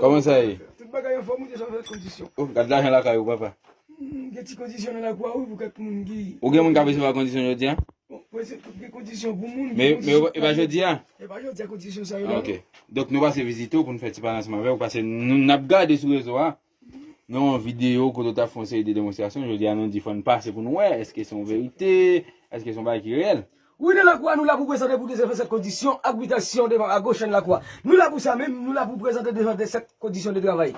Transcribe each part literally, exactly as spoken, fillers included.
Kòman sa ye? Tout bagay anfòm, ou te sa fè kondisyon. Oh, gad lajan lakay ou, papa. Hmm, gen ti kondisyon nan lakou a, wi, pou kèk moun ki... Ou gen moun k ap resevwa kondisyon jodi a? Bon, gen kondisyon pou moun, men, men e pa jodi a? E pa jodi a kondisyon sa yo la, non. Ok. Donk, nou pase vizite w pou n fè ti pale ansanm avè w, paske nou, n ap gade sou rezo a. Nan yon videyo kote w t ap fè yon seri de demonstrasyon, jodi a nou di fò n pase pou n wè, èske se yon verite, èske se yon bagay ki reyèl? Wi, nan lakou a, nou la pou prezante pou dezenfèsant kondisyon ak bitasyon devan agoch nan lakou a. Nou la pou sa menm, nou la pou prezante dezenfèsant kondisyon de travay.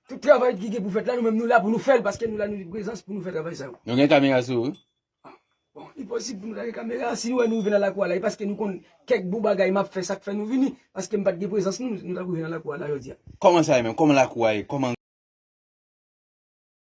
Tout travay ki gen pou fèt la, nou menm nou la pou nou fè l, paske nou la, nou gen prezans pou nou fè travay sa yo. Nou gen kamera sou, wi. Bon, li posib pou nou ta gen kamera, si nou wè nou rive nan lakou a la, e paske nou konn kèk bon bagay m ap fè, sa k fè nou vini, paske m pa t gen prezans nou, nou ta rive nan lakou a la jodi a. Kòman sa ye menm? Kòman lakou a ye? Kòman